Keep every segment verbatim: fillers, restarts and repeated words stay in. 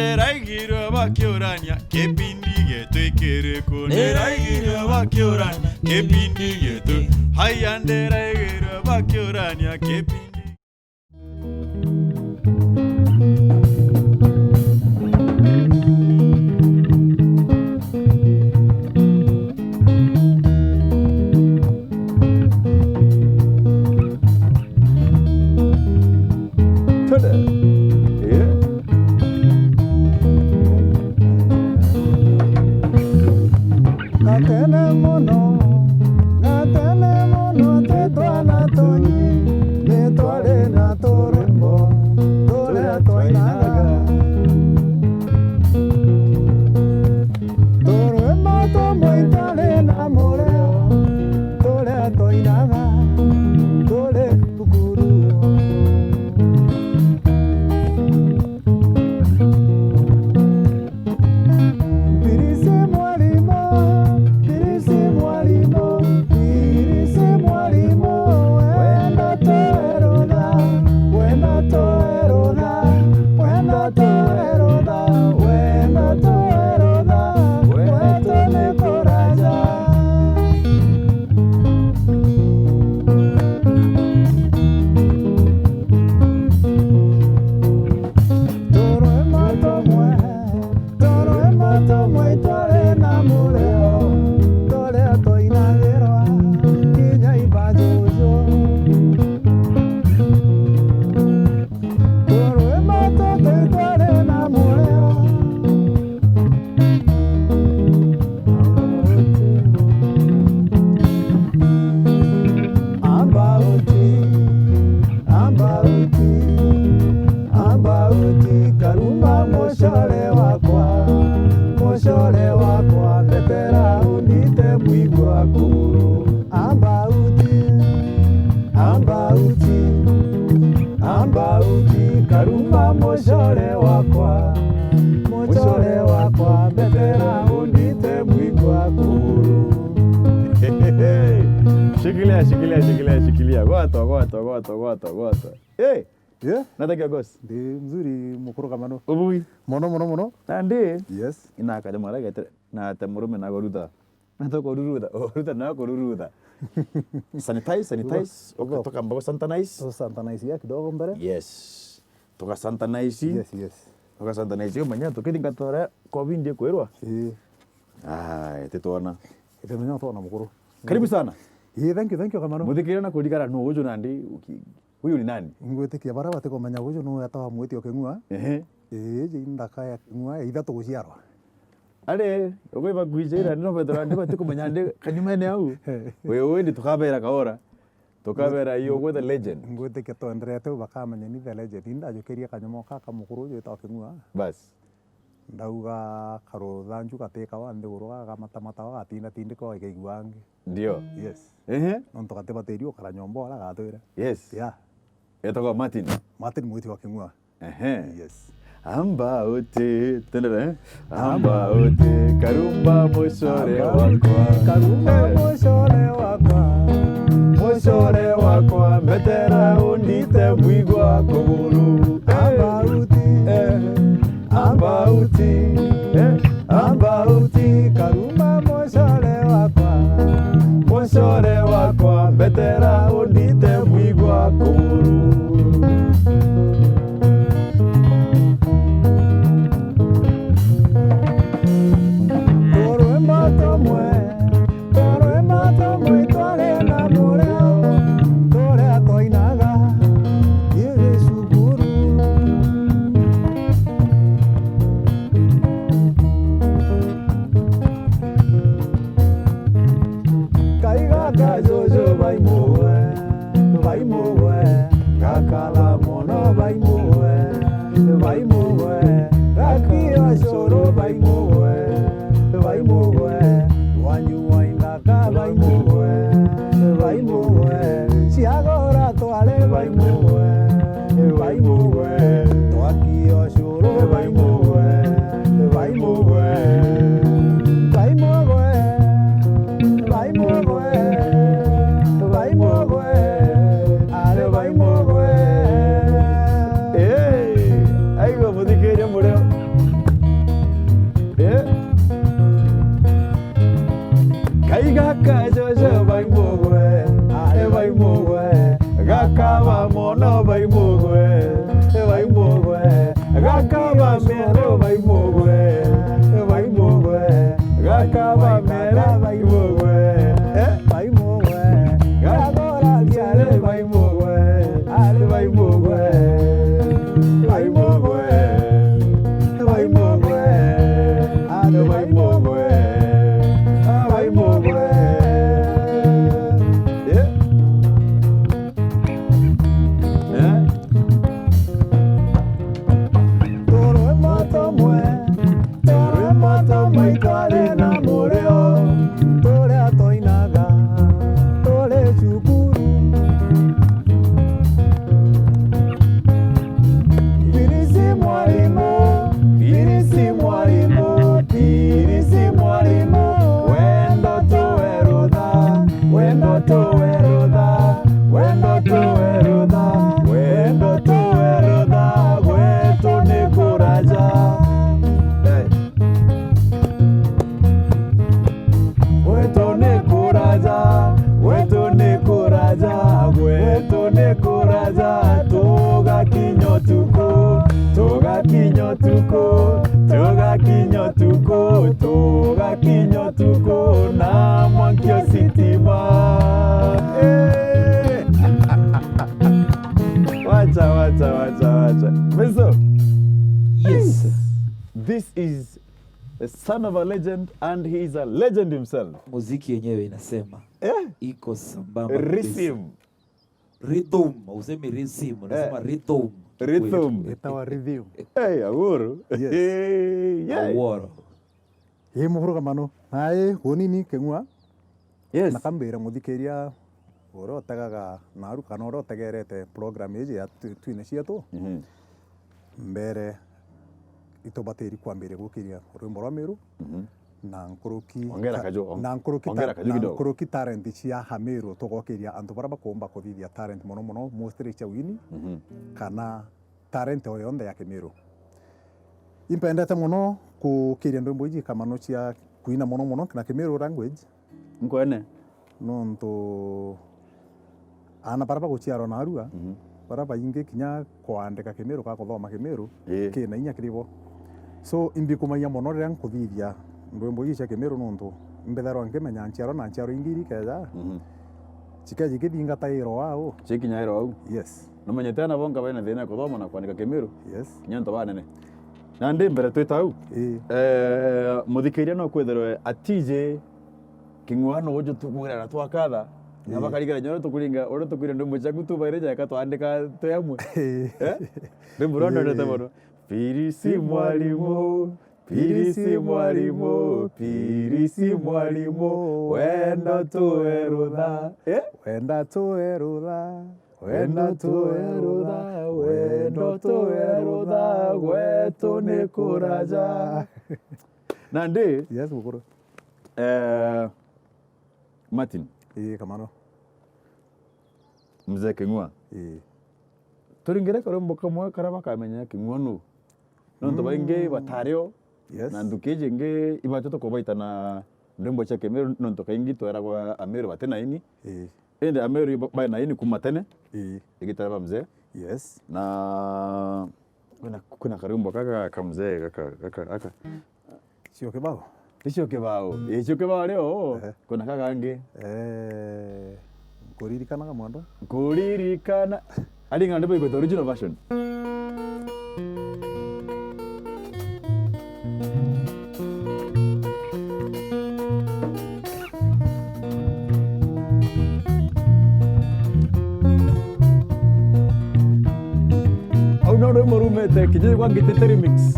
Ndiraigirwe bakiurania kibindi gitwi kiriku. Ndiraigirwe bakiurania kibindi gitwi. Haya, ndiraigirwe bakiurania kibindi. Twende. Yeah. Gatene mono, gatene mono, twi twana tunyi, ni twari na turwimbo turia twainaga. Turwimbo tumwe itwari na murio, turia twainaga turi thukuru. Pirisi mwarimu, pirisi mwarimu, pirisi mwarimu, wenda twerutha, wenda twerutha, wenda twerutha, wenda twerutha, gwetu ni kuraja. Turwimbo tumwe, turwimbo tumwe itwari na murio, turia twainagirwa kinya ibajuju. Turwimbo tutu itwari na murio. Ambauti, ambauti, ambauti, karuma mucore wakwa, mucore wakwa, mbetera undite mwigua kuguru. Ambauti, ambauti, ambauti, karuma mucore wakwa, mucore wakwa, mbetera undite mwigua kuguru. Shikilia, shikilia, shikilia, shikilia. Gwato, gwato, gwato, gwato, gwato. Hey! Yeah? Natakia gos. Ndi mzuri mukuru Kamano. Ubui. Mono, mono, mono. Nandi. Yes. Ina kaja mara gete na te murume na gorutha. Na tukururutha, urutha na kururutha. Sanitize, sanitize. Uga, uga. Tukamba gu sanitize. Tu sanitize ya kidogo mbere. Yes. Tuga sanitize. Yes, yes. Tuga sanitize. Umenya tukithingatira covid ikwirwa. Ii. Ai, titwona. Itumenya twona mukuru. Karibu sana. Ii, thank you, thank you, Kamano. Muthikirira na kurigara no uju nandi uki-, uyu ni nani? Ngwitikia bara batikumenya uju no yatawa mwiti o king'ua. Ehe. Ii, iji ndaka ya king'ua ya ithatu guciarwa. Ari, ugwe bakwija ira, no bethira ndi batikumenya ndi kanyumene au. We, we, ndi tukabera kaora. Tukabera iyo, ugwe the legend. Ngwitikia twenderete u bakamenya ni the legend. Ndajukirie kanyama kaka mukuru uju witagwa King'ua. Bas. Ndauga karuthanju gatika wa nthiguru gagamatamata gagatindatindika gakaigua angi. Ndio. Yes. Ehe. Nontu gatibatiri ukara nyomba ora gatwire. Yes. Yeah. Etagwa Martin. Martin mwiti wa King'ua. Ehe. Yes. Amba uti, tendere, eh? Amba uti, karumba mucore wakwa. Karumba mucore wakwa. Mucore wakwa, mbetera undite mwigua kuguru. Amba uti. Eh. Amba uti. Eh. Amba uti, karumba mucore wakwa. Mucore wakwa, mbetera undite mwigua kuguru. Turwimbo tumwe, turwimbo tumwe itwari na murio, turia twainaga iri cukuru. Kaiga ka juju baimugwe, baimugwe, gakaba mono baimugwe, baimugwe, gakia curu baimugwe, baimugwe, wanyua inthaka baimugwe, baimugwe, ciagora tware baimugwe, baimugwe, twakia curu baimugwe, baimugwe, baimugwe, baimugwe. is a son of a legend and he is a legend himself. Muziki yenyewe inasema, eh? Iko sambamba kabisa. Rhythm. Rhythm, usemi rhythm, unasema, eh, rhythm. Rhythm. Itawa rhythm. Hey, Aworo. Yes. Hey, yeah. Aworo. Ii, muburuga mano. Nai, uni ni King'ua. Yes. Na kambira muthikiria uria utegaga naru kana uria utegerete program iji ya tu-, Twine Cietu. Mhm. Mbere, itubatiri kwambiria gukiria rwimbo rwa Miru. Mhm. Na nkuruki ongera ta-, kaju, ong-, na nkuruki ongera ta-, kaju na kidogo. Nkuruki talent cia Amiru tugokiria antu baria bakumba kuthithia talent mono mono, mostly cia wini, mhm, kana talent o yonthe ya Kimiru. Impendete mono kukiria ndwimbo iji kamano cia kuina mono mono na Kimiru language. Nkwene. Nontu aana baria baguciarwa narua, mhm, baria baingi kinya kwandika Kimiru kana kuthoma Kimiru, ii, kina inya kiri bo. So, imbikumagia mono riria nkuthithia ndwimbo iji cia Kimiru nontu imbithairwa nkimenya nchiarwa na nchiarwa ingi iria ikeja, mhm, cikeja ikithingatairwa au. Cikinyairwa au. Yes. Numenyete aana bonka baina thina ya kuthoma na kwandika Kimiru. Yes. Kinya antu banene. Nandi mbere twita au, ii, eh, muthikiria no kwithirwe atiji King'ua no uju tugwira na twakatha. Na, ii, bakarigana nyo uria tukuringa, uria tukwira ndwimbo ciaku tu baire jeka twandika twi amwe. Ii. Eh? Rwimbo rwa, ii, ndwendete mono. Pirisi mwalimu, pirisi mwalimu, pirisi mwalimu, wendo tuwe rutha. Eh? Wenda tuwe rutha. Wenda tuwe rutha, wendo tuwe rutha, gwetu ni kuraja. Nandi, yes, mukuru. Eh, Martin. Ii, kamano. Mzee King'ua. Ii. Turingire karwimbo kamwe karia bakamenya King'ua nu. Nontu, mm, baingi batario, yes, na nthuki iji ingi ibatite kubaita na ndwimbo cia Kimiru, nontu kaingi tweragwa Amiru bati na ini. Ii. Indi Amiru ba-, bae na ini kuma tene, ii, igitara ba mzee. Yes. Na kwina, kwina karwimbo gaka ka mzee gaka, gaka, gaka. Cio kibao? Icio kibao. Ii, cio kibao rio, ehe, kwina kagangi. Eh, nkuririkanaga mwendo. Nkuririkana. Aringa ndi baigwete original version. Au no rwimbo rumite kinya gwa Ngitete remix.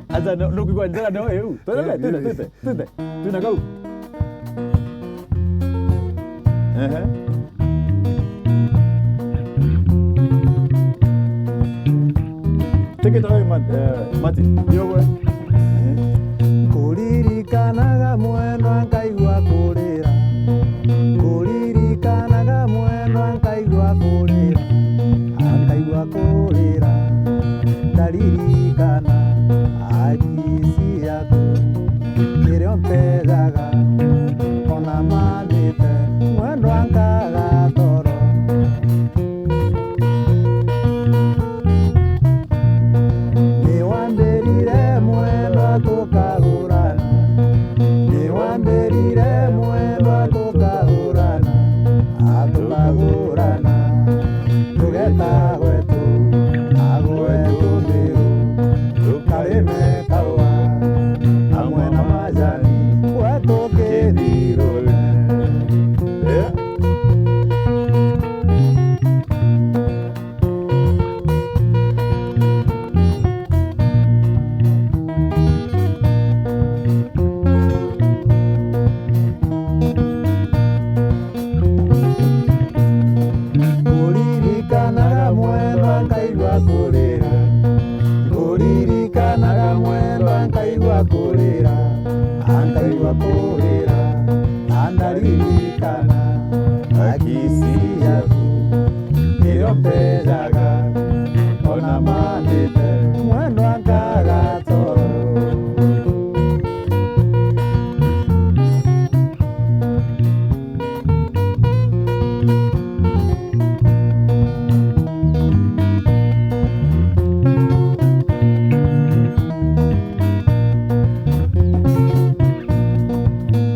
Aja no, no kwigua njara no eu. Twende, twende, twende. Twende. Twina kau. Ehe. Take it away, Ma-, eh, Martin. Yo, we. Ehe. Nkuririkanaga mwendwa nkaigua kurira. Nkuririkanaga mwendwa nkaigua kurira. Nkaigua kurira. Ndaririkana akisi yaku. Nirio ntejaga, ona manite, mwendwa nkaga toro. Ni wambirire mwendwa tukagurana, ni wambirire mwendwa tukagurana, a tukagurana, tugeta gwetu, a gwetu thiru. Tukarime kaua amwe na majani, gwetu kithirune. Eh? Nkuririkanaga mwendwa nkaigua kurira, nkuririkanaga mwendwa nkaigua kurira, a nkaigua kurira, a ndaririkana akisi yaku, nirio mpejaga, ona manite, mwendwa nkaga toro.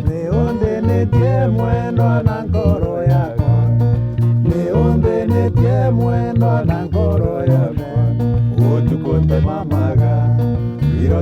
Ni unthinitie mwendwa na nkoro yakwa, ni unthinitie mwendwa na nkoro yakwa, utuku ntemamaga, iro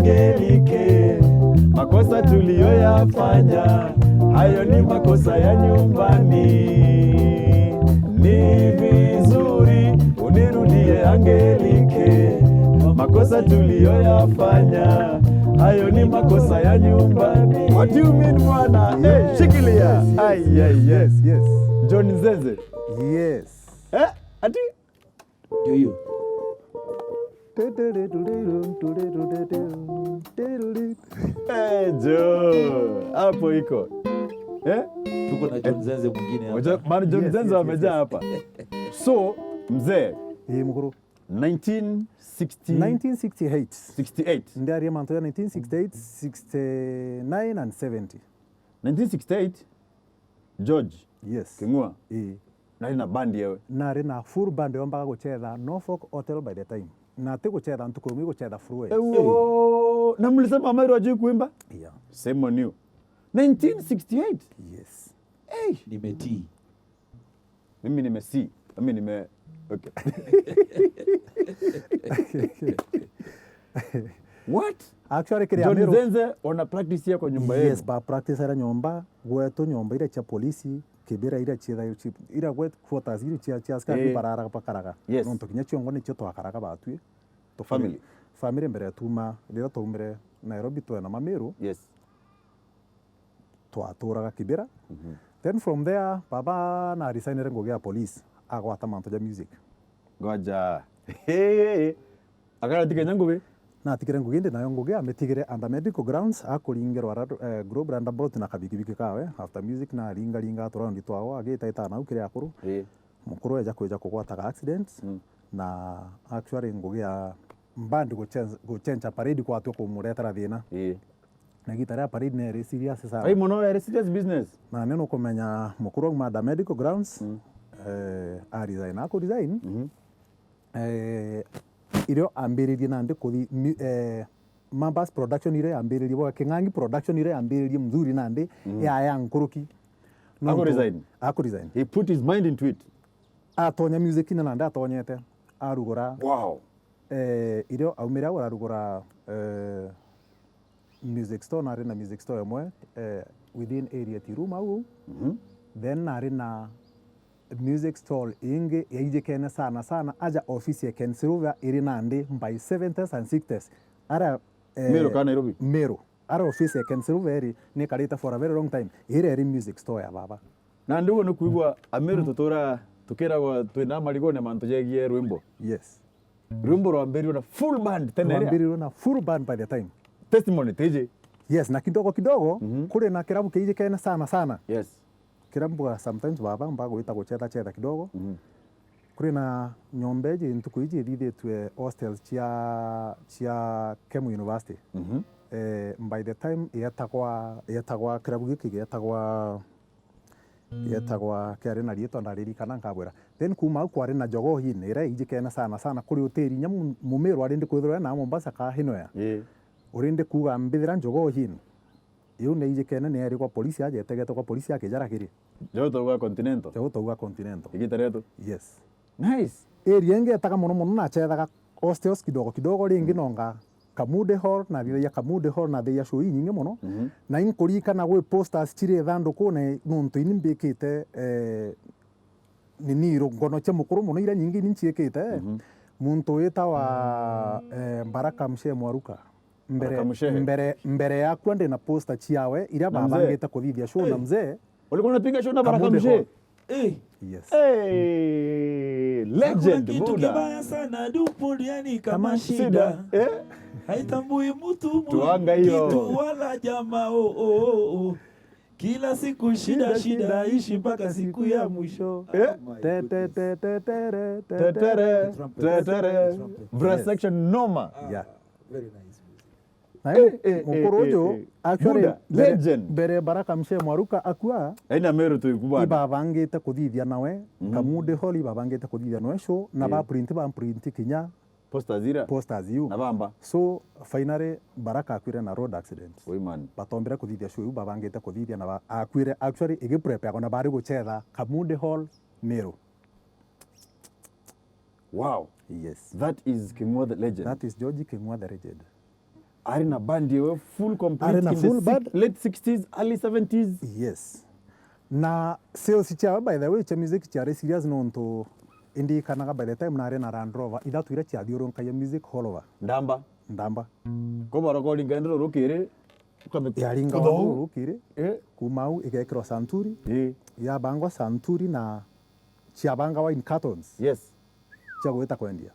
Angelike, makosa tuliyoyafanya, hayo ni makosa ya nyumbani. Ni vizuri unirudie Angelike, makosa tuliyoyafanya, hayo ni makosa ya nyumbani. What do you mean, bwana? Eh, shikilia. Ai, ai, yes, yes. John Nzenze. Yes. Eh? Ati? Ndio hiyo. Eh, jo. Hapo iko. Eh? Tuko na John Nzenze mwingine hapa. Wacha, bado John Nzenze wamejaa hapa. So, mzee, eh, mukuru. Nineteen sixty, nineteen sixty-eight. Sixty-eight. Ndiaria mantu ya nineteen sixty-eight, sixty-nine and seventy. Nineteen sixty-eight, George. Yes. King'ua. Ii. Nari na band yewe. Nari na full band yombaga gucetha Norfolk Hotel by the time. Na ti gucetha ntuku imwe, gucetha full. Ewo, na mlisema Wameru hajui kuimba? Yeah. Same on you. Nineteen sixty-eight? Yes. Hey. Nimetii. Mimi nime C. Mimi nime, okay. What? Actually, kiri John Amiru. Nzenze, ona practice yako nyumba yenu? Yes, ba practice era nyomba, gwetu nyomba ira cia polisi, Kibira ira cia, ira gwetu quarters ira cia, cia askari. Eh. Barara bakaraga. Yes. Nontu kinya ciongo nicio twakaraga batwi. Family? Family mbere ya tuma, rira twaumire Nairobi twena Mamiru. Yes. Twaturaga Kibira. Mhm. Then from there, baba na resignire ngugi ya police, agwata mantu ja music. Ngoja. Hey, akaratika kinya ngugi? Natigire ngugi, indi nayo ngugi amitigire under medical grounds, akuringirwa rad-, eh, Globe roundabout na kabikibiki kawe. After music, naringaringa turaundi twao, agitaita nau kiri akuru. Eh. Mukuru eja kwija kugwataga accident, mm, na actually ngugi ya band guchenja, guchenja parade kwatwa kumuretera thina. Ii. Na igita ria parade neri serious sana. Ai, muno, very serious business. Na ni nukumenya mukuru auma under medical grounds, mm, eh, a resign. Aku resign, mhm, eh, irio ambiririe nandi kuthi, mi-, eh, Mambas Production irio yambiririe, bwa King'ang'i Production irio yambiririe mzuri nandi, mm, ya, ya nkuruki. Aku resign? Aku resign. He put his mind into it. Atonya music-ini nandi atonyete, arugura. Wow. Eh, irio aumire au ararugura, eh, music store, nari na music store imwe, eh, within area Tea Room au. Mhm. Then nari na music store ingi yaijikene sana sana, aja office ya Ken Silver iri nandi by seventies and sixties. Ara, eh, Meru kana Nairobi? Meru. Ara office ya Ken Silver iri, nikarite for a very long time. Ira iri music store ya baba. Na ndugu ni kuigua Ameru tutura tukiragwa twina marigone mantu jegie rwimbo. Yes. Rwimbo rwambirirwe na full band tene ria? Rwambirirwe na full band by the time. Testimony tiji? Yes, na kidogo kidogo, mhm, kuri na kirabu kiijikene sana sana. Yes. Kiria mbuga sometimes baba mbagwita gucetha cetha kidogo. Mhm. Kuri na nyomba iji ntuku iji ithithitwe hostels cia, cia Kemu University. Mhm. Eh, by the time yetagwa, yetagwa kirabu giki gietagwa, yetagwa, kiari na riitwa ndaririkana nkabwira. Then kuuma au kwari na Jogoo Inn, iria ijikene sana sana kuri utiri inya mu-, Mumiru ari ndi kwithirwa na Mombasa ka hino ya. Ii. Uri ndi kuuga mbithira Jogoo Inn. Iu ni ijikene ni eri kwa polisi aja etegete kwa polisi akijara kiri. Jau tauga Continental? Jau tauga Continental. Igita rietu? Yes. Nice. Area ingi etaga mono mono na cethaga hostels kidogo kidogo, ringi, mm, nonga Kamude Hall, na thithagia Kamude Hall, na thithagia show inyingi mono. Mhm. Na inkuririkana gwi posters ciri ithandukune nontu ini mbikite, eh, nini irungono cia mukuru mono iria nyingi ini nciikite. Mhm. Muntu witawa, eh, Baraka Mshe Mwaruka. Mbere, Baraka Mshe. Mbere, mbere yakwa ndi na poster ciawe iria, na mzee, babangite kuthithia show na, hey, mzee. Ulikuwa unapiga show na Baraka Kamude Mshe? Hall. Eh. Yes. Hey, legend, hakuna kitu Buddha. Kibaya sana duniani kama, kama shida. Shida. Eh? Haitambui mtu, tuanga hiyo, kitu wala jamaa, oh, oh, oh, oh. Kila siku shida, shida, shida, shida, ishi mpaka siku ya mwisho. Eh? Oh my goodness. Te, te, te, te, te, te, te, te. Tetere, trumpet. Tetere. Trumpet. Brass, yes, section noma. Yeah. Ah, very nice music. Na eh, eh, mukuru eh, uju, eh, eh, actually, Buddha, mbere, legend, mbere Baraka Mshe Mwaruka akua, aina Meru tuikubana, ibabangite kuthithia nawe, mhm, Kamude Hall ibabangite kuthithia nawe show, na, eh, ba print, ba print kinya posters ira? Posters iu. Na bamba? So, finally, Baraka akwire na road accident. Oi man. Batombire kuthithia show iu babangite kuthithia na ba-, akwire, actually, igiprep yako na bari gucetha Kamude Hall, Meru. Wow. Yes. That is King'ua the legend. That is George King'ua the legend. Ari na band yewe full complete Ari na in the full six-, band. Late sixties, early seventies. Yes. Na sales ciawe, by the way, cia music ciari serious nontu indikanaga by the time nari na Land Rover ithatu iria ciathiurunkagia music all over. Ndamba. Ndamba. Ko barokoringa nduru rukiri, ukamit-, Yaringa kutho. Nduru rukiri, Eh? Kuma au igekirwa Santuri, Eh. Yabangwa Santuri na ciabangawa in cartons. Yes. Cia gwita kwendia.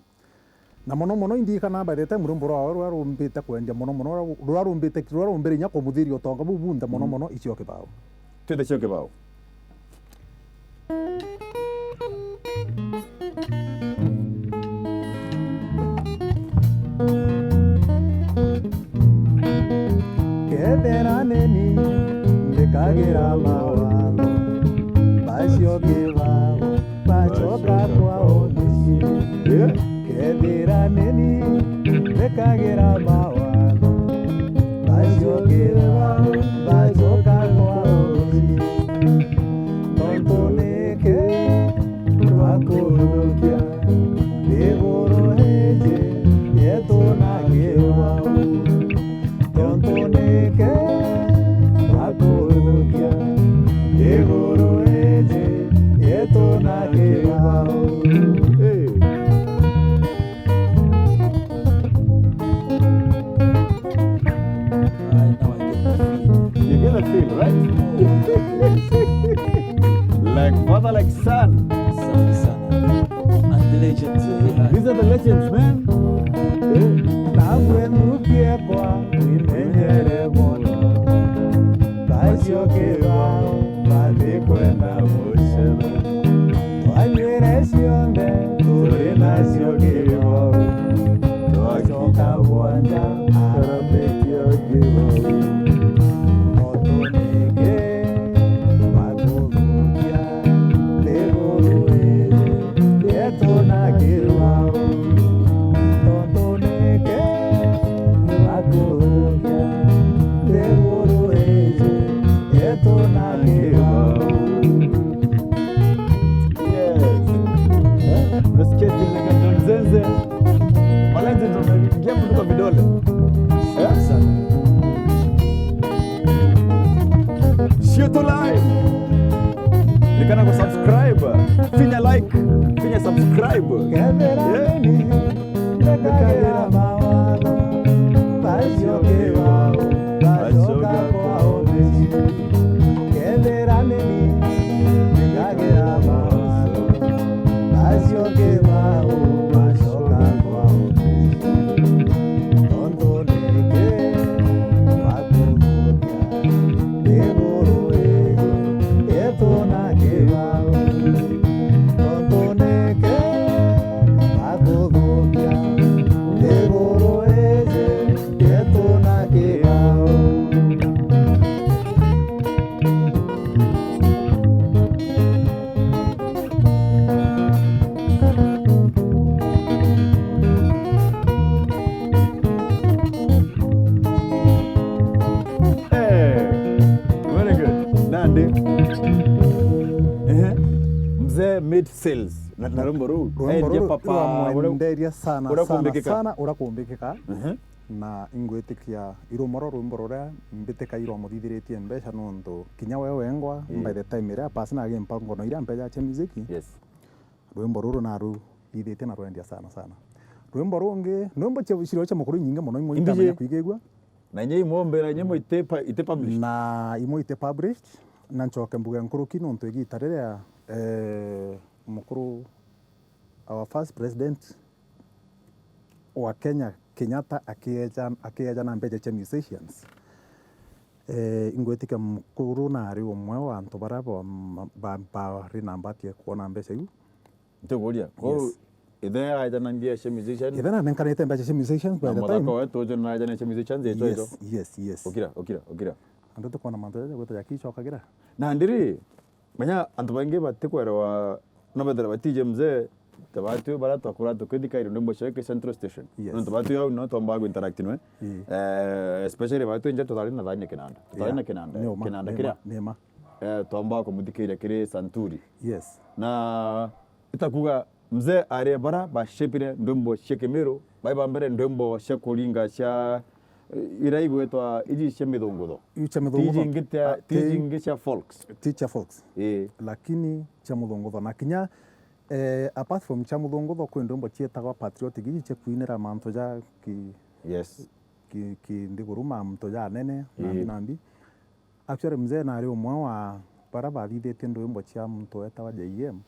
Na mono mono indikana by the time rwimbo rwao ruria rumbite kwendia mono mono, ruria rumbite, ruria rumbire inya kumuthiria utonga buu bunthe mono Mm. mono, icio kibao. Twite cio kibao. Kethira ni ni mbikagira mawatho, bacio kibao bacoka kwao micii. Eh? Kethira ni ni mbikagira mawatho, bacio kibao bacoka kwao micii. Tontu niki bakuthukia nthiguru iji yetu na kibao? Tontu niki bakuthukia nthiguru iji yetu na kibao? Hey. Right now I get the feel. You get a feel, right? Like father, like son. Safi sana. And the legends, uh, yeah. These are the legends, man. Eh? Nawe nukie kwa wimenyere mono. Bacio kibao, bathi kwenda mucetho. Twanyuire cionthe, turi nacio kibao. Twacoka gwanja, arambithia kibao. Tontu niki bakuthukia nthiguru iji yetu na kibao? Tontu niki bakuthukia nthiguru iji yetu na kibao? Yes. Eh? Unasikia zile John Zenze? Malenzi ndio wameingia kutoka vidole. Eh? Sana. Shieto Live. Likana ku subscribe. Finya like. Finya subscribe. Kethira Yeah. ni Ndekagira mawatho, bacio kibao, bacoka kwao micii. Kethira ni ni ndekagira mawatho, bacio kibao, bacoka kwao micii. Tontu niki bakuthukia nthiguru iji yetu na kibao? Tontu niki bakuthukia nthiguru iji yetu na kibao? Eh, very good. Nandi. Ehe. Mzee made sales. Na, na rwimbo ruu. Rwimbo Endia ruu papa, uria, rwamwenderia sana, uria sana, kumbikika. Sana, uria kumbikika. Ehe. Na ingwitikia irumoro rwimbo ruria mbitika irwamuthithiritie mbeca nontu kinya we wengwa, Ii. by the time iria pasi nagimpa ngono iria mbeca cia music. Yes. Rwimbo ruru naruthithitie na rwendia sana sana. Rwimbo rungi, rwimbo cia, cirio cia mukuru inyingi mono imwe Indi itamenya ji? kwigigua. Na inya imwe mbira, inya imwe ite pa-, ite published. Na imwe ite published, na ncoke mbuge nkuruki nontu igita riria, eh, mukuru, our first president wa Kenya, Kenyatta, akieja, akieja na mbeca cia musicians. Eh, ingwitikia mukuru nari umwe wa antu baria ba, ba, bari na mbati ya kuona mbeca iu. Ntukuria. Kou Yes. ithe aejanangia cia musician. Ithe nanenkanite mbeca cia musicians by Na the muthaka time. wetu uju naejanangia cia musicians, ijo, ijo. Yes, yes, yes. Ukira, ukira, ukira. Antu tukwona mantu jaja gwita jakicokagira. Na ndiri, menya antu baingi batikwerewa, no bethira batije mzee, ta batu bara twakura tukithikaira ndimbo cia ki Central Station. Yes. Nontu batu au no twamba ku interact nwe. Ii. Eh, especially batu nje tutari na thani kinanda. Tutari Yeah. na kinanda. Ni uma, Kinanda ni kiria. uma, ni uma. Eh, twamba kumuthikiria kiri Santuri. Yes. Na itakuga mzee ari bara bashepire ndwimbo cia Kimiru, bai ba mbere ndwimbo cia kuringa cia, Ira igwetwa iji cia mithungutho. Iu cia mithungutho. Ti jingi cia, ah, ti ti jingi cia folks. Ti cia folks. Ii. Lakini cia muthungutho. Na kinya, eh, apart from cia muthungutho, kwi ndwimbo cietagwa patriotic, iji cia kwinira mantu ja ki-, yes, ki-, ki nthiguru, mantu ja anene, nambi, ii, nambi. Actually, mzee nari umwe wa baria bathithitie ndwimbo cia muntu wetagwa J M.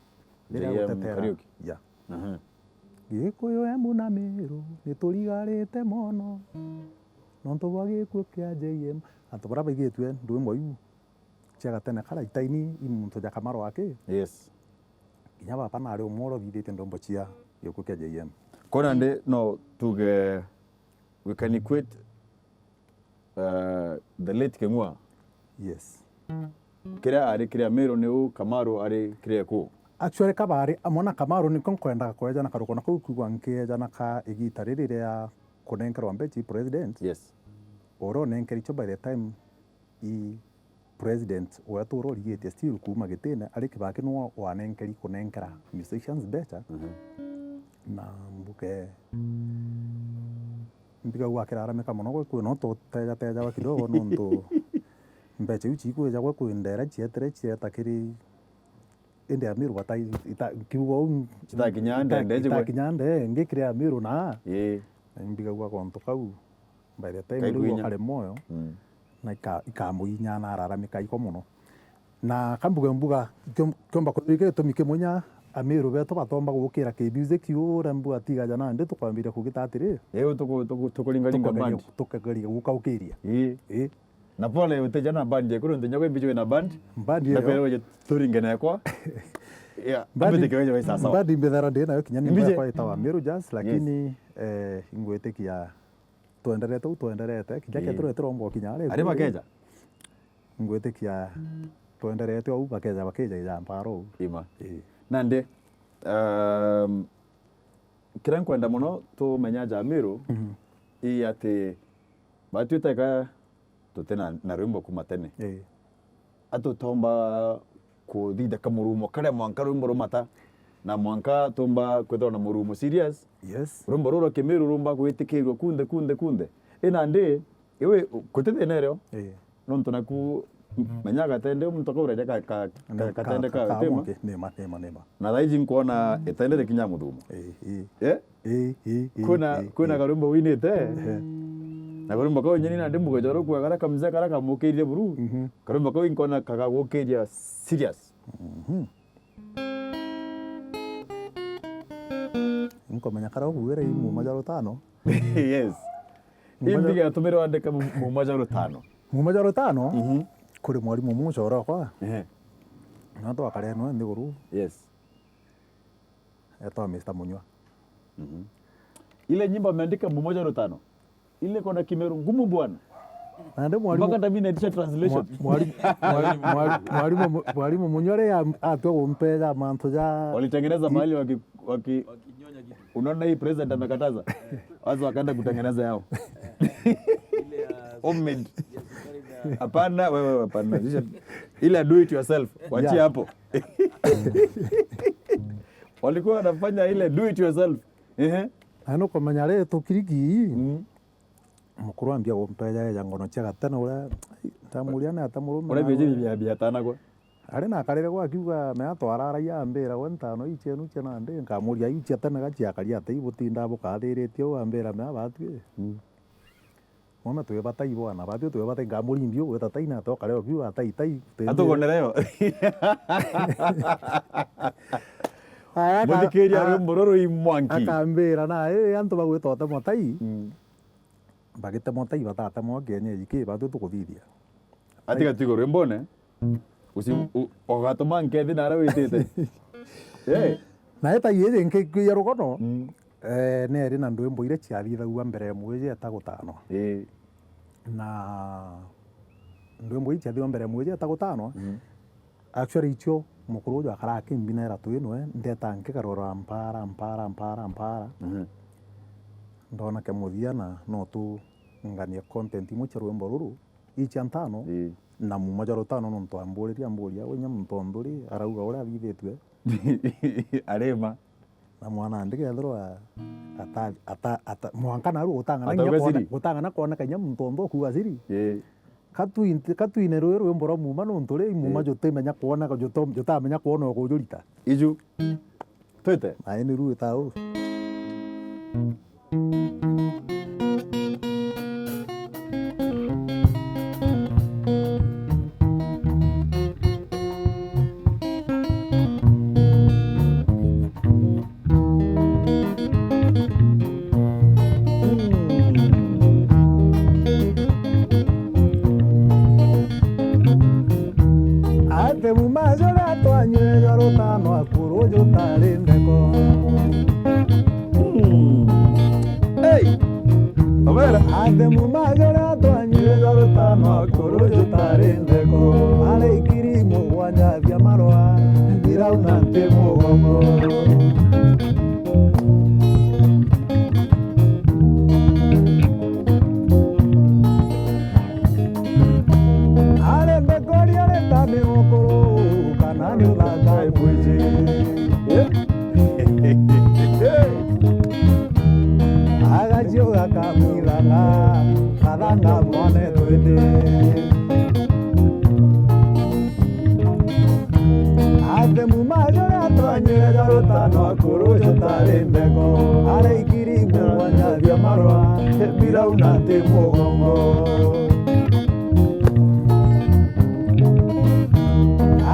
Riria J M gutetera. Kariuki? Yeah. Aha. Gikuyu, Embu na Meru, niturigarite mono, nontu bwa gikuu kia J M. Antu baria baigitue ndwimbo iu cia gatene kara itaini i muntu ja Kamaro aki. Yes. Kinya baba nari umwe uria uthithitie ndwimbo cia gikuu kia J M. Kona ndi no tuge we can equate, uh, the late King'ua. Yes. Kiria ari kiria Meru niu Kamaru ari kiria ku. Actually, kabari amwe na Kamaru niko nkwendaga kweja na karuko na kau kiuga nkeja na ka igita riri ria kunenkerwa mbechi president. Yes. Uria unenkeri cio by the time i president wetu uria urigitie still kuuma gitine, ari Kibaki niwe wanenkeri kunenkera musicians mbecha. Mhm. Na mbuge, mbigagua akiraramika mono gwe kwi no tutejatejawa kidogo nontu mbecha iu cikwijagwa kwi ndera cietire cieta kiri indi Amiru bata ita-, kiugo uu citakinya ndende ita-, cigwe. Itakinya nde, ngi kiri Amiru na, ii, na imbigagua gontu kau, by the time riu kari moyo, mm, na ika-, ikamuinya na araramika iko mono. Na kambuga mbuga, kiom-, kiomba kwithirwa gitumi kimwe inya Amiru betu batomba gukira ki music uria mbuga tigaja nandi tukwambiria kugita atiri. Riu tuku-, tuku-, tukuringaringa band. Tukageria gukaukiria. Ii. Ii. Na pole uteja na band yeku, nontu nyago imbijo na band. Band na iyo. Kwera weje turinge nekwa. Yeah, band, ambite kiweje we sawa. Band mbithara ndi nayo kinya ni mbije kwa itawa Meru Jazz, lakini, yes, eh, ingwitikia twenderete u twenderete, kinya, eh, ketu retirombo kinya ari. Ari bakeja? Ingwitikia twenderete u bakeja, bakeja ija mparo u. Ima. Eh. Nandi, um, kiria nkwenda mono tumenya ja Meru, mhm, i ati batwiteka tuti na, na rwimbo kuma tene. Ii. Atutomba kuthithia kamurumo karia mwanka rwimbo rumata, na mwanka tumba kwithirwa na murumo serious. Yes. Rwimbo ruru rwa Kimiru rumba gwitikirua kunthe, kunthe, kunthe. I nandi, iwi, guti thina irio. Ii. Nontu naku, mhm, menya gatende, muntu akaureria ka, ka, ka, gatende ka, ka, ka, ka, utima. Okay. Nima, nima, nima. Na thaa iji nkwona itende rikinya muthumo. Ii, ii. Eh? Ii, ii, ii, kwina, ii, kwina, ii, karwimbo winite. Ehe. Na karwimbo kau nyeni nandi mbuga joro kwa kara kamze kara kamukirie buru. Mhm. Karwimbo kau inkona kagagukiria serious. Mhm. Nkomenya kara uguire i muma ja rutano. Yes. Muma ja imbiga tumire wandika mu-, muma ja rutano. Muma ja rutano, mhm, kuri mwarimu umwe mucoro kwa. Ehe. Na twakarenwe nthiguru. Yes. Etwa Mister Munywa. Mhm. Ile nyimbo ameandika mmoja rutano. Ile kona Kimeru ngumu bwana. Nandi mwarimu, mpaka ndami naitisha translation. Mwa-, mwarimu, mwari-, mwari-, mwarimu mu-, mwarimu Munywa ri a-, atua gumpeja mantu ja walitengeneza mahali waki-, waki-, unaona hii president amekataza. Wazo wakaenda kutengeneza yao. Homemade. Hapana, wewe, hapana. Ile do it yourself. Wachia hapo. Walikuwa wanafanya ile do it yourself. Ehe. Na nukumenya ri tukiriki. Mm. Mukuru ambia gumpeja eja ngono cia gatene uria ndamuria ni ata murume. Uria nawe bieje bia, bia tana kwa. Ari na akarire gwa akiuga, mea twararagia ambira, we ntano ii cienu cia nandi, nkamuria iu cia tene ga ciakari ata ibutinda bukathiritie u ambira, mea batwi. Mm. Mwana twi batai bwana, batwi twi batai, nkamuri mbiu, gwita tai na toka leo kiu atai tai. Atugonere yo. Aya ka-, muthikiria a-, rwimbo ruru i mwanki. Akambira na, eh, antu bagwita otemwa tai. Mm. Bagitemwa tai batatemwa kienyeji ki, batwi tukuthithia. Atiga twigo rwimbone. Uci-, u-, ugatuma nkethi naria witite. Eh. Na eta yeye nkikwia rugono, mm, eh, neri na ndwimbo iria ciathithagua mbere ya mwiji eta gutanwa. Eh. Na ndwimbo iria ciathithagua mbere ya mwiji eta gutanwa, mm, actually icio mukuru uju akara akimbinera twinwe, ndeta nkigarura mpara, mpara, mpara, mpara. Mhm. Ndona kia muthia na no tunganie content imwe cia rwimbo ruru. Icia ntano, ii, na muma jwa rutano nontu amburiria, amburia, "We inya muntu o nthuri arauga uria athithitue?" Arima. Na mwana ndi kethirwa ata-, ata-, ata-, mwanka naru gutang'ana kinya kwona-, gutang'ana kwoneka kinya muntu onthe ukuuga siri. Ii. Ka twin-, ka twine rui rwimbo rwa muuma nontu ri muuma jutimenya kwoneka, juto-, jutamenya kwona ukujurita. Iju. Twite? Ai ni rui ta uu. Ati muuma juria twanywire jwa rutano akuru jutari ntheko. Mm. Hey! Obera. Ati muuma juria twanywire jwa rutano akuru jutari ntheko. Ari ikiri mugwanja bia marwa, birauna nti mugongo. Ari mbikoria rita ni ukuru, kana ni uthaka mwiji. Agaciuga kamwithanga, kathanga mwane twende. Ati muuma juria twanywire jwa rutano akuru jutari ntheko, ari ikiri mugwanja bia marwa, birauna nti mugongo.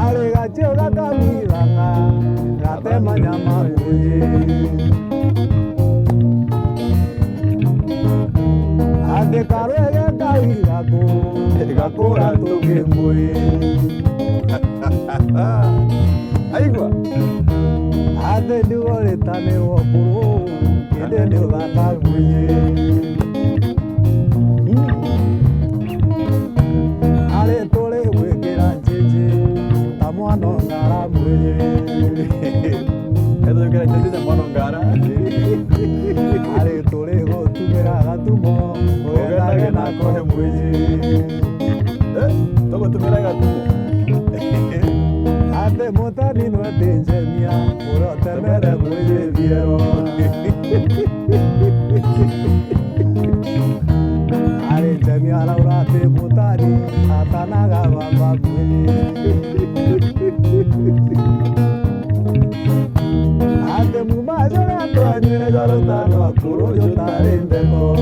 Ari gaciuga kamwithanga, gatema nyama nguji. Ati karwege kawi gaku, gakura tuki ngui. Aigua? Ati ndugo ritanirwo kuru, indi ni uthaka mwiji. Mm. Ari turi gwikira njiji, ta mwana ongara mwiji. Etujukira njiji ta mwana ongara. Ari turi gutumira gatumo, ugendage nako he mwiji. Eh, tugutumira gatumo. Ati mutani nwe ti njemia, uria utemere mwiji thiero. Ari njemia araura ati mutani, atanaga baba mwiji. Ati muuma juria twanywire jwa rutano akuru jutari ntheko.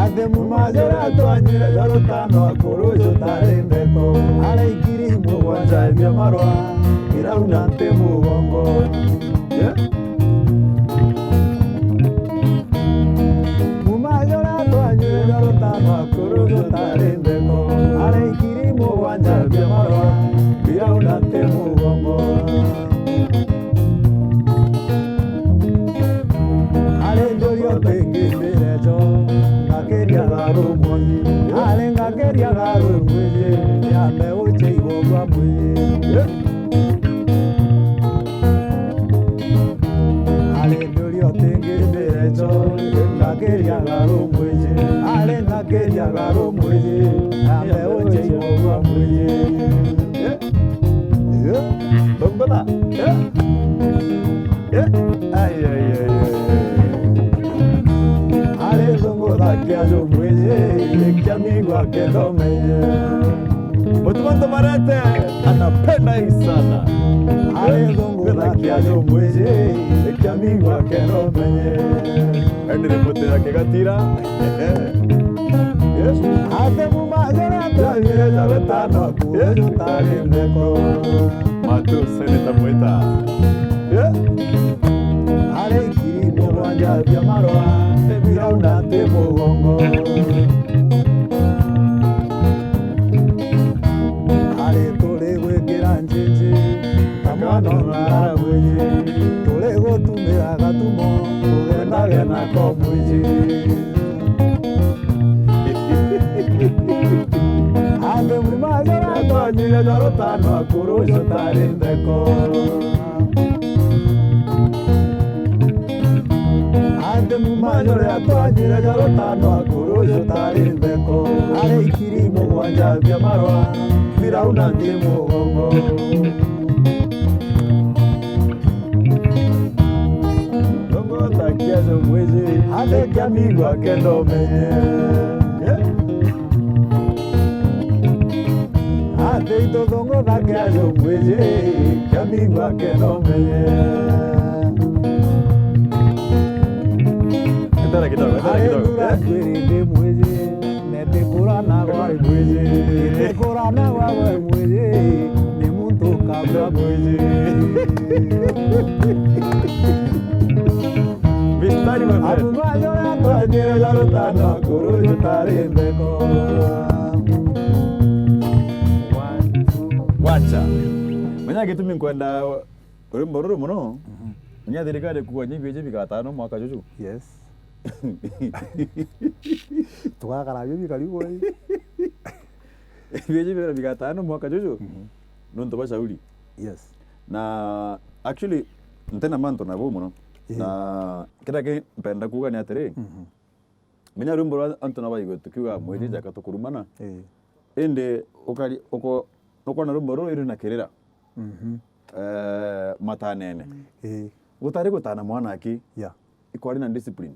Ati muuma juria twanywire jwa rutano akuru jutari ntheko. Ari ikiri mugwanja bia marwa, birauna nti mugongo. Yeah. Muuma juria twanywire jwa rutano akuru jutari ntheko, ari ikiri mugwanja bia marwa, birauna nti mugongo. Ari njuria utingimbire jo, ngakiria garu mwiji. Ari ngakiria garu mwiji, ya mbeu cia igogwa mwiji. Ari njuria utingimbire jo, ngakiria garu mwiji. Ari ngakiria garu mwiji, ya mbeu cia igogwa mwiji. Eh? Eh? Thungutha. Eh? Eh? Ai, ai, ai, ai. Ari thungutha kia jumwiji, kia migwa kenda umenye. Mutumanto Marete anapenda hii sana. Ari thungutha kia jumwiji, kia migwa kenda umenye. Endere mutira kigatira. Yes. Ati muuma juria twanywire jwa rutano akuru jutari ntheko. Matu Seneta Mwita. Yeah. Ari ikiri mugwanja bia marwa, birauna nti mugongo. Ari turi gwikira njiji, ta mwana ongara mwiji. Turi gutumira gatumo, ugendage nako mwiji. Ati muuma juria twanywire jwa rutano akuru jutari ntheko. Ati mumanyore atwanyire ja rutano akuru jutari ntheko. Ari ikiri mugwanja bia marwa, Firauna nti mugongo. Ndongo takia jo mwiji, ate kia migwa kendo menye. Ate ito thongo takia jo mwiji, kia migwa kendo menye. Etera kidogo, etera kidogo. Aethura kwiri ndi mwiji, netikurana gwa mwiji, netikurana gwa gwe mwiji, ni muntu kabla mwiji. Mistari, my friend. Atu bajore atwanyire ja rutano akuru jutari ntheko. Wacha. Menya gitumi nkwenda rwimbo ruru muno. Mhm. Menya thirikari kuuga nyibie ji bigatano mwaka juju. Yes. Tugakara bio bikari bwai. Bieji bira bigatano mwaka juju. Mhm. Nontu bwa shauri. Yes. Na actually, ntena mantu nabo muno. Ii. Na kira ki mpenda kuuga ni atiri, mhm, menya rwimbo rwa antu na baigwe tukiuga mwiji, mhm, jaka tukurumana. Ii. Indi ukari-, uko-, nukwona rwimbo ruru iri na kirira. Mhm. Eh, matanene. Ii. Gutari gutana mwana aki. Yeah. Ikwari na discipline.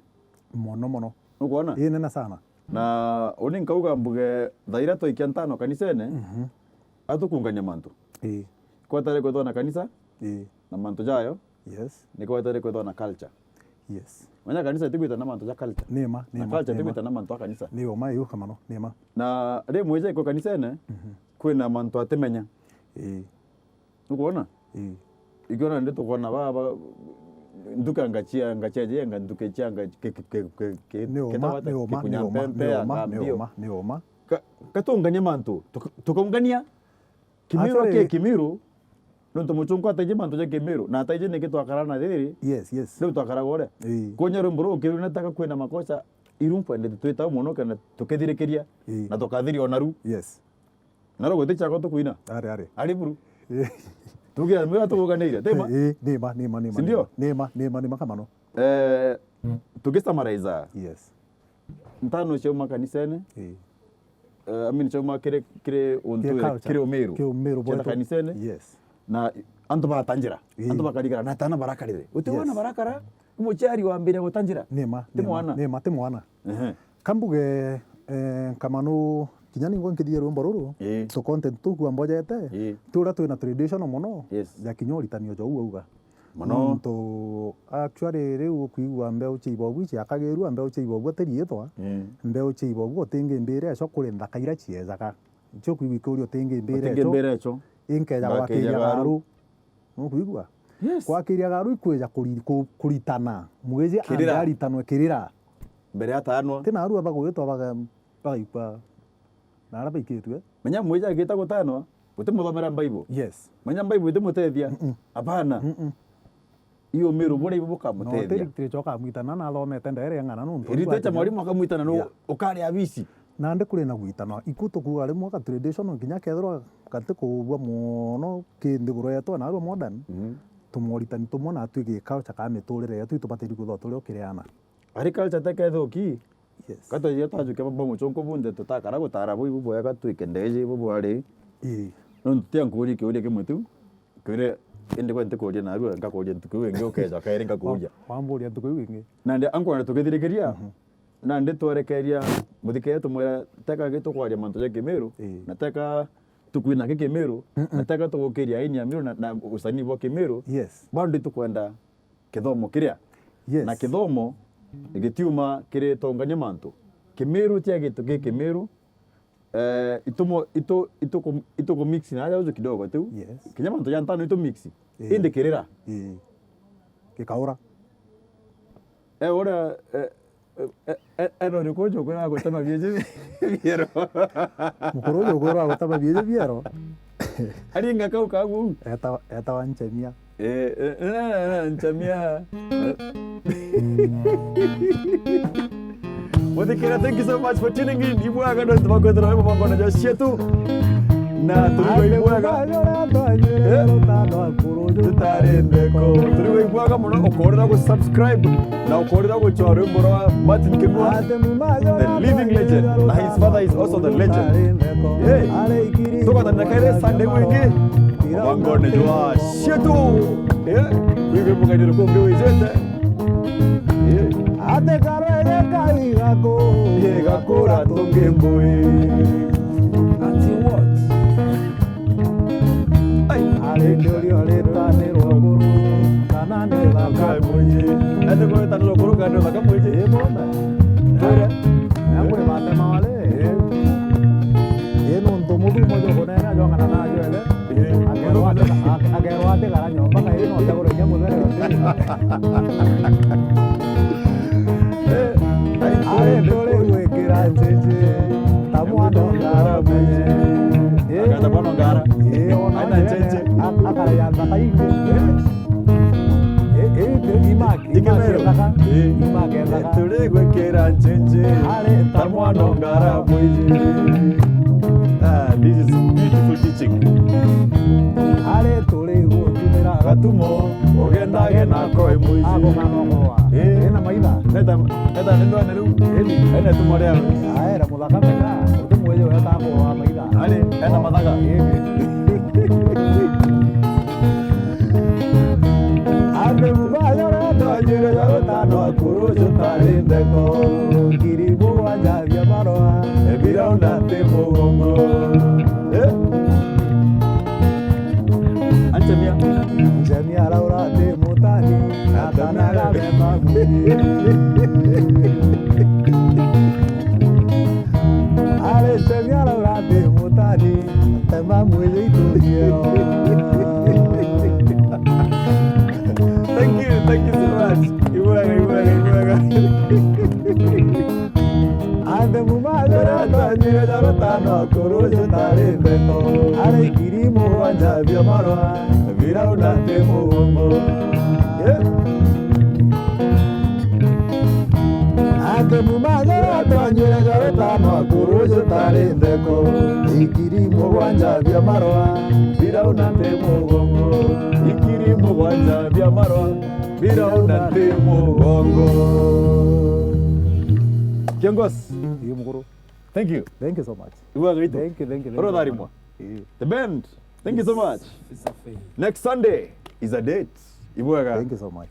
Mono mono. Nukwona? Ii, nene sana. Na uni nkauga mbuge thaira twaikia ntano kanisene, mhm, atukungania mantu. Ii. Kwetare kwethwa na kanisa, ii, na mantu jayo, yes, ni kwetare kwethwa na culture. Yes. Manya kanisa itigwita na mantu ja culture. Ni ma, ni ma, culture itigwita na mantu ja kanisa. Ni ma, iu kamano, ni ma. Na rimwe ja iko kanisene, mhm, kwina mantu atimenya. Ii. Nukwona? Ii. Ikiona ndi tukwona ba, ba, nduka ngachia, ngachia je, nga nduke chia, nga ke, ke, ke, ke, ke, ni uma, ketawa ata? Ni uma, kikunya ni uma, mpempe ni ya uma, ni kambio. Uma, ni uma. Ka-, katungania mantu, tuka-, tukaungania. Kimiru. Actually, ke Kimiru, nontu muchunku ataiji mantu ja Kimiru, na ataiji niki twakara na thiri. Yes, yes. Riu twakara gore. Ii. Konya rwimbo ruu Kimiru nataka kwina makosa, iru mpwendete twita muno kana tukithirikiria, ii, na tukathiria onaru. Yes. Naro gwete chako tukwina. Ari, ari. Ari buru. Ii. Tugira mwe atuguganiire, tema? Ii, ni ma, ni ma, ni ma. Si ndio? Ni ma, ni ma, ni ma kamano. Eh, tukisummarize. Yes. Ntano ciauma kanisene. Ii. Eh, I mean, ciauma kiri, kiri untu, kiri culture, kiri umiru. Kiri umiru cieta bwetu. Kanisene. Yes. Na antu batanjira. Ii. Antu bakarigara, na tana barakarire. Uti, yes, wana barakara, umuciari wambire gutanjira. Ni ma, ti ni ma, mwana. Ni ma, ti mwana. Ehe. Kambuge, eh, nkamanu, kinya ningwa nkithithia rwimbo ruru, ii, tu content tuku ambojete, ii, ti uria twina traditional mono, yes, ya kinya uritani o jou auga. Mono. Nontu, actually, riu ukwigua mbeu cia ibobu iciakagirua, mbeu cia ibobu atiriitwa, ii, mbeu cia ibobu utingimbire eco kuri nthaka iria ciejaga. Ncio ukwigua ikiuria utingimbire eco, utingimbire eco, inkeja gwakiria garu. Nukwigua? Yes. Kwakiria garu ikwija kuri-, ku-, kuritana. Mwiji kirira. Ambe aritanwe kirira. Mbere atanwa. Ti narua bagwitwa baga-, bagaikwa. Na aria baikitue. Menya mwiji agita gutanwa, utimuthomera Bible. Yes. Menya Bible itimutethia. Mm-mm. Apana. Mm-mm. Iyo miru buria ibu bukamutethia. No, ti literature ukamwitana na athomete ndaere ng'ana nuntu. Literature mwarimu akamwitana no, yeah, ukari abisi. Nandi kuri na gwitana. Iku tukuuga rimwe ka traditional kinya kethirwa gati kuubua mono ki nthiguru yetu na arua modern, mhm, tumoritani tumwe na atwi gi culture ka miturire yetu itubatiri kwithirwa turi o kiri ana. Ari culture tekethuki? Yes. Ka twajia twajukia baba muchunku bunthe tutakara gutara bu ibu bwega twike ndeji ibu bwari. Ii. Nontu tia nkuuria kiuria kimwe tu. Kwire, indi gwe ntikuuria narua, ngakuuria ntuku iu ingi ukeja kairi ngakuuria. Wa-, wamburia ntuku iu ingi. Nandi ankwenda tukithirikiria, mhm, nandi twerekeria muthikire tumwira teka gitukwaria mantu ja Kimiru, ii, na teka tukwina ki Kimiru, mm-mm, na teka tugukiria aini a Miru na, na usanii bwa Kimiru. Yes. Bado itukwenda kithomo kiria. Yes. Na kithomo gitiuma kiri tongania mantu. Kimiru tia gitu ki Kimiru, eh, itumo-, itu-, ituku-, ituku mix na aja uju kidogo tu. Yes. Kinya mantu ja ntano itu mix. Ii. Indi kirira. Ii. Gikaura. Eh, ura, eh, eh, eh, eh, eno ni kujo kwira gutema bieje biero. Mukuru uju kwira gutema bieje biero. Ari ngaka ukagu. Eta, eta wa nchemia. Eh, eh, eh, eh, eh, nchamia. Muthikira, thank you so much for tuning in. Ibwaga ndo tubakwethera webo mangona ja cietu. Na turi baibwaga. Eh? Tutari ntheko. Turi baibwaga mono, ukorera gu subscribe na ukorera gucwa rwimbo rwa Martin Kimua, the living legend, na his father is also the legend. Eh? Tugatanira kairi Sunday wingi. Mubangone jwa cietu. Eh? Wibe mugainiro kungi wijite. Eh? Ate karwege kai gaku. Eh, gakura tungi mbui. Ati what? Ai. Ari ndurio ritanirwo kuru, kana ni thaka mwiji. Ate kwa ritanirwo kuru, kana ni thaka mwiji. Ii bona. Tore. Na kwi batema wale. Ii. Ii nuntu muthumo jukuneena jwang'ana na jwele. Ii. Akerwa ati, ak-, akerwa ati gara nyomba, kairi no jaguragia muthere. Ari turi gwikira njenje, ta mwana ngara mwiji. Ii. Akata mwana ngara. Ii, ona aina njenje. Ak-, akarega nthaka ingi. Ii. Ii, ii, imaki, imaki ithaka. Ii. Imaki ithaka. Turi gwikira njenje. Ari ta mwana ngara mwiji. Ah, this is beautiful teaching. Ari turi gutumira gatumo, ugendage nako mwiji. Ako kana koa. Ii. Ena maitha. Neta, neta, nindwene riu. Eni. Ene tumo ria. Aera muthaka mega, uti mwiji weta koa maitha. Ari, ena mathaga. Ii. Andu bayo retonyire ja rutano akuru jutari ntheko. Ngiri mugwanja bia marwa, ebira una ti mugongo. Eh? Anchemia. Njemia araura ti mutani, atanaga bemba mwiri. Ari njemia araura ti mutani, tema mwiri iturie. Thank you, thank you so much. Ibwega, ibwega, ibwega. Anthe mumajara tanyire ja rutano akuru jutari ntheko. Ari ngiri mugwanja bia marwa, birauna ti mugongo. Eh? Anthe mumajara tanyire ja rutano akuru jutari ntheko. Ngiri mugwanja bia marwa, birauna ti mugongo. Ngiri mugwanja bia marwa, birauna ti mugongo. Kiongozi. Ii mukuru. Thank you. Thank you so much. Ibwega itu. Thank you, thank you, thank you. Oro tharimwa. Ii. The band. Thank you so much. It's a fail. Next Sunday is a date. Ibwega. Thank you so much.